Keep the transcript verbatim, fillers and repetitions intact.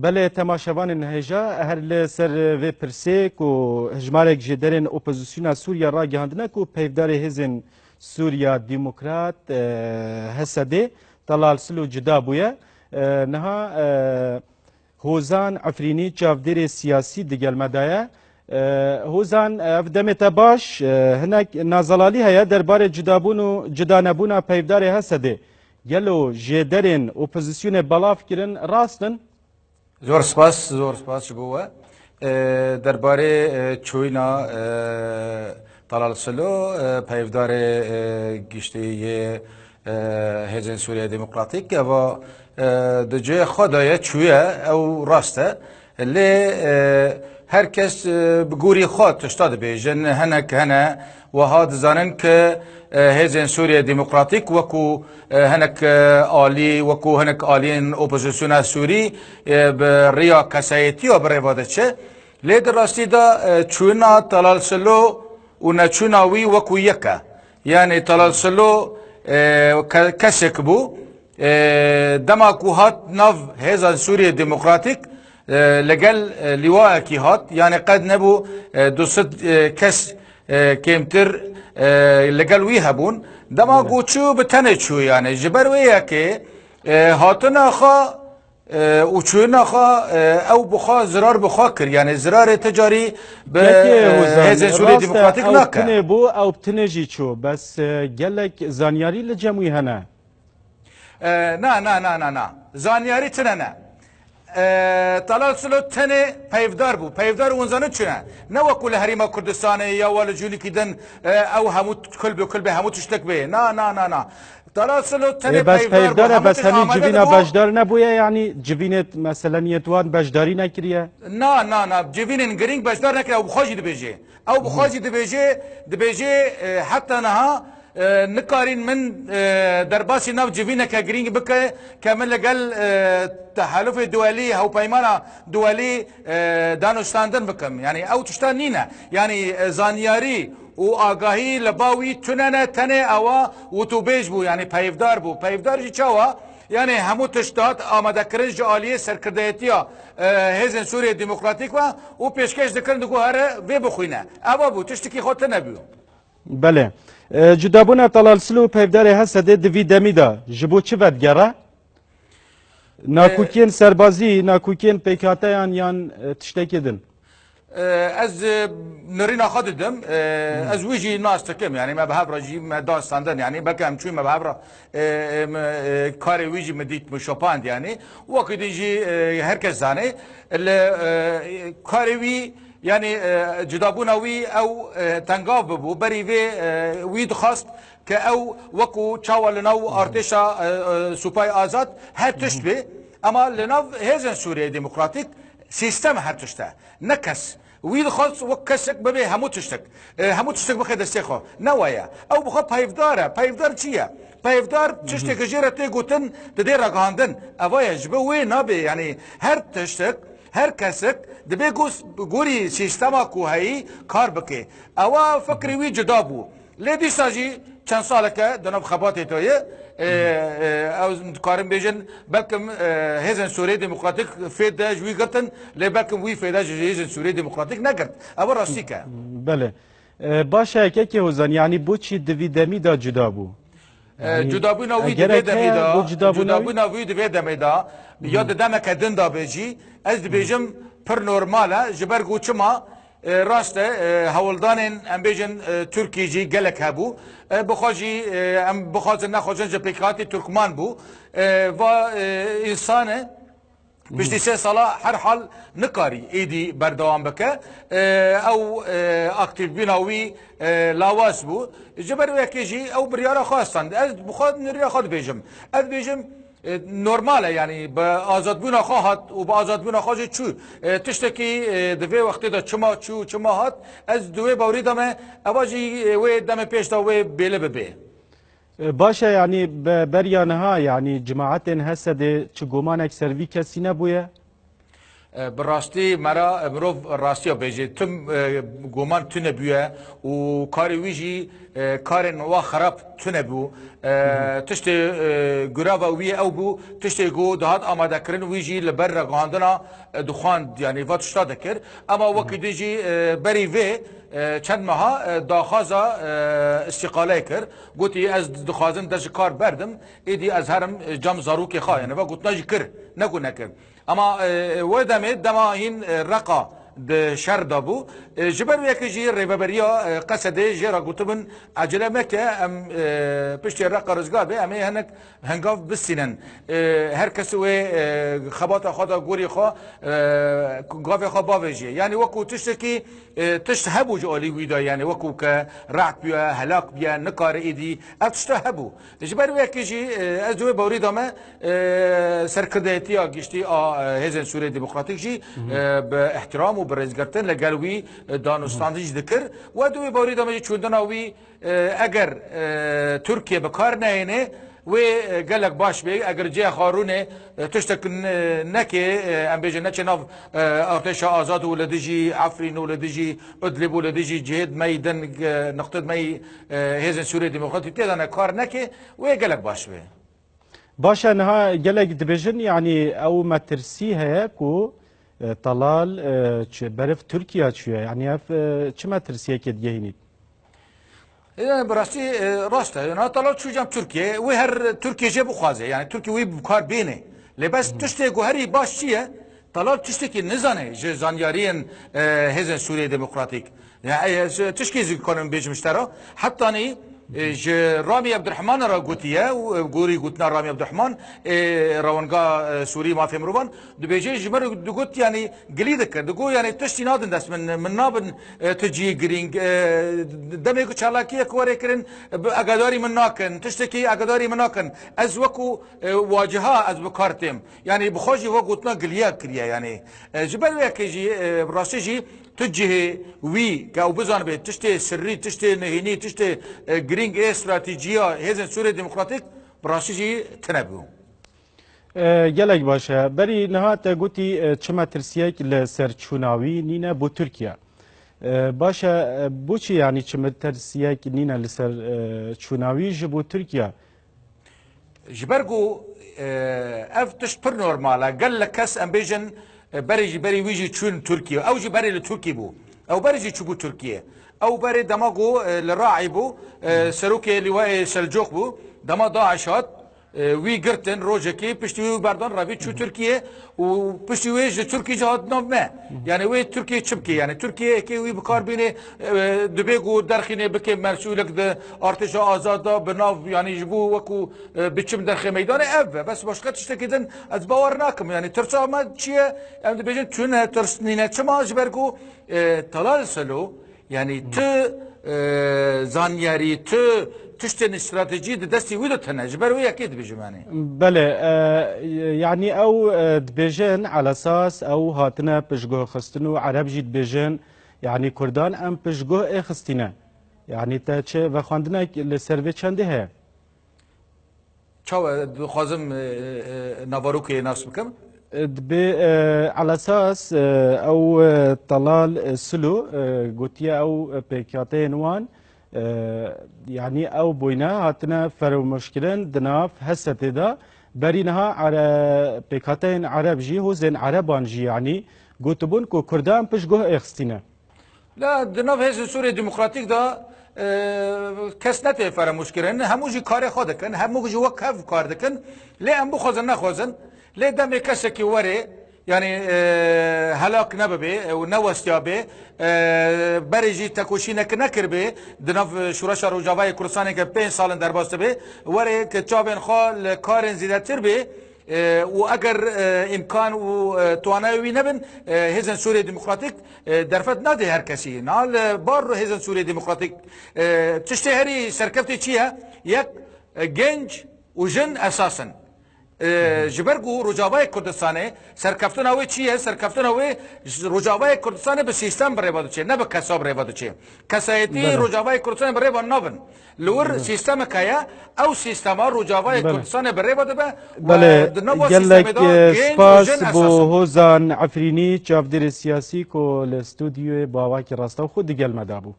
Belê, temaşevanên hêja, her li ser vê pirsê ku hejmarek jêderên opozisyona Sûriye ragihandine ku peyvdarê hêzên Sûriya Demokrat, e, H S D, Talal Silo cuda bûye. E, niha, e, Hozan Efrînî çavdêrê siyasî digel me de ye. E, Hozan, ev demê te baş, e, hinek nazelalî heye derbarê cudabûn û cudanebûna peyvdarê H S D. Gelo jêderên opozisyonê belav kirin rast in? Zor spas, zor spas ji bo we. E, derbarê, e, çûyîna, e, Talal Silo, e, peyvdarê, e, giştî yê, e, Hêzên Sûriye Demokratîk, eva, e, di cihê xwe de ye, çûye, ew rast e. Lê, e, her kes, e, bi gorî xwe tişta dibêjin, hinek hene, Wiha dizanin ku, e, Hêzên Sûriye Demokratîk wekû, e, hinek, e, alî, wekû hinek aliyên opozisyona Sûrî, e, bi riya kesayetiya bi rêva diçe. Lê di rastî de, e, çûna Talal Silo û neçûna wî wekû yek e. Yanî Talal Silo, e, ke-, kesek bû, E, dema ku hat nav Hêza Sûriyê Demokratîk, e, li gel, e, lîwayekî hat, yanî qet nebû, e, du sed, e, kes, e, kêmtir, e, li gel wî hebûn. Dema Belê. ku çû bi tenê çû, yanî ji ber wê yekê, e, hatina xwe, e, û çûyina xwe, e, ew bi xwe zirar bi xwe kir, yanî zirarê ti carî bi, Peki, e, Hozan, Hêzên Sûriyê rast e, Demokratîk ew nake. Tinê bû, ew tinê jî çû, bes, e, gelek zanyarî li cem wî hene. E, na, na, na, na, na. Zaniyarî tune ne. E, Talal Silo tenê peyvdar bû. Peyvdar û zanin çune. Ne wekû li Herêma Kurdistanê ya wa li cûnîkî din, e, ew hemû kul bi kul bê, hemû tiştek bê. Na, na, na, na. Talal Silo tenê Ê, bes peyvdar bû. Peyvdar e, Hemû bes tişt hemî amade civîna dibû. Beşdar nebûye, yanî civînê meseleniyê di wan beşdarî nekiriye? Na, na, na. Civînên girîng beşdar nekiriye. Ew bi xwe jî dibêje. Ew bi xwe jî dibêje, dibêje, e, heta niha, e, nikarîn min, e, derbasî nav civîneke girîng bike ke min li gel, e, tehelufê duwelî, hewpeymana duwelî, e, danûstandin bikim. Yanî ew tişta nîne. Yanî, e, zanyarî û agahî li ba wî tune ne, tenê ewa witûbêj bû, yanî peyvdar bû. Peyvdar jî çawa? Yanî hemû tişt hat amadekirin ji aliyê serkirdeyetiya, e, Hêzên Sûriyê Demokratîk ve û pêşkêş dikirin, digot here vê bixwîne. Eva bû, tiştekî xwe tune bû. Belê. E, cudabûna Talal Silo û peyvdarê H S D di vî demî de ji bo çi vedigere? E, Nakokiyên serbazî, nakokiyên pêkhateyan yan, e, tiştekê din? E, ez, e, nirîna xwe didim. E, Hmm. ez wî jî nas dikim. Yanî me bi hev re jî me da standin. Yanî belke em çûyî me bi hev re, e, e, me, e, karê wî jî min dît, min şopand yanî. Wekî din jî, e, her kes zanê. Li, e, karê wî, yanî, e, cudabûna wî ew, e, tengav bibû. Berî vê, e, wî dixwast ke ew wekû çawa li nav artêşa, e, e, Supayê Azad her tişt bê. Ema li nav Hêzên Sûriyeyê Demokratîk sîstem her tişt e. Ne kes. Wî dixwest wek kesek bibe hemû tiştek. E, hemû tiştek bixe destê xwe. Ne wa ye. Ew bi xwe peyvdar e. Peyvdar çi ye? Peyvdar tişteke jê re tê gotin, didê ragihandin. Eva ye, ji bo wê nabe. Yanî her tiştek, her kesek dibe go-, gorî sîstema ku heyî kar bike. Ewa fikrê wî cuda bû. Lê dîsa jî çend saleke di nav xebatê de ye. E, e, ew dikarin bêjin, belkim, e, Hêzên Sûriyê Demokratîk fêde ji wî girtin, lê belkim wî fêde ji Hêzên Sûriyê Demokratîk negirt. Ew rastîk e. Belê. E, baş e, kekê Hozan, yanî boçî di vî demî de cuda bû? E, Yanî, cudabûna wî di gerek vê demê heye de, bo cudabûna wî? cudabûna wî di vê demê de, ya di demeke din de be jî, ez dibêjim pir normal e, ji ber ku çima, E, rast e, e, hewldanên, em bêjin, e, Tirkî jî gelek hebû. E, bi xwe jî, e, em bixwazin nexwazin ji pêkhatî Tirkman bû. E, va, e, însan e, piştî sê sala her hal nikarî êdî berdewam bike. E, ew, e, aktîfbûna wî, e, lawaz bû. Ji ber wê yekê jî ew biryara xwe stand. Ez bi xwe nirîna xwe dibêjim. Ez dibêjim, E, normal e, yanî bi azadbûna xwe hat û bi azadbûna xwe jî çû. E, tiştekî, e, di vê wextê de çima çû, çima hat, ez di wê bawerî de me, eva jî, e, wê demê pêş de wê bêle bibe. E, baş e, yanî be-, beriya niha, yanî cemaetên H S D çi gomanek ser vî kesî nebûye? E, bi rastî me re, e, mirov rastiya bêje. Tim, e, goman tune bûye û karê wî jî, e, karên wa xerab tune bû. E, tiştê, e, gurava wî ew bû, tiştê ku dihat amadekirin, wî jî li ber ragihandina, e, dixwand, yanî va tişta dikir. Ema wekî din jî, e, berî vê, e, çend meha, e, daxwaza, e, îstîqaleyê kir. Gotî, ez dixwazim dest ji kar berdim, êdî ez herim, e, cem zarokê xwe. Yanî va gotina jî kir, ne ku nekir. Ema, e, wê demê dema hîn, e, Reqa di şer de bû. E, ji ber wê yekê jî rêveberiya, e, Qesedê jê re gotibin, "Ecele meke, em, e, piştê Reqa rizgar be, em ê hinek hengav bistînin. E, her kes wê, e, xebata xwe de gorî xwe, e, gavê xwe bavêjê." Yanî wekû tiştekî, e, tişt hebû ji alî wî de, yanî wekû ke reht bûye, helak bûye, nikare êdî. Ev tişta hebû. Ji ber wê yekê jî, e, ez di wê bawerî de me, e, serkirdeyetiya giştî a, e, Hêzên Sûriyê Demokratîk jî, e, bi îhtiram û bi rêzgirtin li gel wî, e, danûstandin jî dikir. We di wê bawerî de me jî çûndina wî, e, eger, e, Tirkiye bi kar neyêne, wê, e, gelek baş bê. Eger cihê xwe rûnê, e, tiştek n-, nekê, e, em bêjin neçê nav, e, artêşa azad û li dijî Efrîn û li dijî Idlib û li dijî cihêd me yî din, e, niqtêd me yî, e, Hêzên Sûriyê Demokratîk tê de ne kar nekê, wê gelek baş bê. Baş e, niha gelek dibêjin, yanî ew metirsî heye ku, e, Talal, e, çi, beriv Tirkiye çûye. Yanî ev, e, çi metirsiyekê digehînît? E, bi rastî, e, rast e. Niha Talal çû cem Tirkiye, wê her Tirkiye jê bixwaze. Yanî Tirkiye wî bi kar bêne. Lê bes tiştê ku herî baş çi ye? Talal tiştekî nizane ji zanyariyên, e, Hêzên Sûriyê Demokratîk. Ya, e, ez tişkî zî kanim bêjim ji te re. Hetanî, e, ji Ramî Abdurrahman re gotiye û, e, gorî gotina Ramî Abdurrahman, e, rewinga, e, Sûrî mafê mirovan, dibêje ji me re digot, yanî gilî dikir. Digot, yanî tiştî nadin dest min, min nabin, e, tu cihê girîng. E, demê ku çalakiyek were kirin, bi agadarî min nakin. Tiştekî agadarî min nakin. Ez wekû, e, waciha ez bi kar têm. Yanî bi xwe jî we gotina giliya kiriye yanî. E, ji ber wê yekê jî, e, bi rastî jî tu cihê wî ke ew bizanibe tiştê sirrî, tiştê nehênî, tiştê, e, girîng ê stratejiya Hêzên Sûriyê Demokratîk bi rastî jî tune bû. E, gelek baş e. Berî niha te gotî, e, çi metirsiyek li ser çûna wî nîne bo Tirkiye. E, baş e, e, bo çi yanî çi metirsiyek nîne li ser, e, çûna wî ji bo Tirkiye? Ji ber ku, e, ev tişt pir normal e. Gelek kes, em bêjin, e, berê jî, berî wî jî çûn Tirkiye. Ew jî berê li Tirkiye bû. Ew berê jî çûbû Tirkiye. Ew berê dema ku, e, li Raî bû, e, serokê Lîwayê Selcûq bû. Dema DAIŞ hat, e, wî girtin rojekê, piştî wî berdan revî çû Tirkiye. Û piştî wê ji Tirkiyê jî hat nav me. Yanî wê Tirkiye çi bike? Yanî Tirkiye eke wî bi kar bîne, e, dibê ku derxîne bike mesûlek di artêşa azad de bi nav, yanî ji bo wekû, e, biçim derxê meydanê ev be. Bes başka tiştekî din ez bawer nakim. Yanî tirsa me çi ye? Em dibêjin tune tirs nîne. Çima? Ji ber ku, e, Talal Selo, yanî tu, e, zanyarî, tu tiştên stratejî di destî wî de tune. Ji ber wê yekê dibêjim yanî. Belê, e, yanî ew, e, dibêjin, elesas ew hatine piştguhxistin û Ereb jî dibêjin, yanî Kurdan em piştguh êxistîne. Yanî te çi vexwendinek li ser vê çendê heye? Çawa dixwazim, e, e, navarokê nas bikim? E, dibê, e, elesas, e, ew, e, Talal, e, Silo, e, gotiye ew, e, pêkhateyên wan, e, yanî ew boyne hatine feromûşkirin di nav Hesetê de. Berî niha Ere-, pêkhateyên Ereb jî, hozên Ereban jî yanî gotibûn ku Kurdan piştguh êxistîne. La di nav Hêzên Sûriyê Demokratîk de, e, kes netê feramûş kirin. Hemû jî karê xwe dikin, hemû jî wek hev kar dikin. Lê em bixwazin nexwazin, lê demê kesekî were, yanî, e, helak nebibe û newestiya bê, e, berê jî tekoşînek nekiribê, di nav Şoreşa Rojavayê Kurdistanê ke pênc sal in derbas dibe, were ke çavên xwe li karên zêdetir bê, E, û eger, e, îmkan û, e, toanayê wî nebin, e, Hêzên Sûriyê Demokratîk, e, derfet nade her kesî. Niha li bar Hêzên Sûriyê Demokratîk, e, tiştê herî serkeftê çi ye? Yek, e, genc û jin esas in. E, ji ber ku Rojavayê Kurdistanê serkeftina wê çi ye? Serkeftina wê ji Rojavayê Kurdistanê bi sîstem bi rêva diçe, ne bi kesa bi rêva diçe. Kesayetî Belê. Rojavayê Kurdistanê bi rêva nabin. Li wir Belê. Sîstemek heye, ew sîstema Rojavayê Belê. Kurdistanê bi rêva dibe we Belê, di nav gelek, sîstemê de e, genç û spas jin bo esas in. Hozan Efrînî, çavdêrê siyasî ku li stûdyoyê bi awakî rastewxo digel me de bû.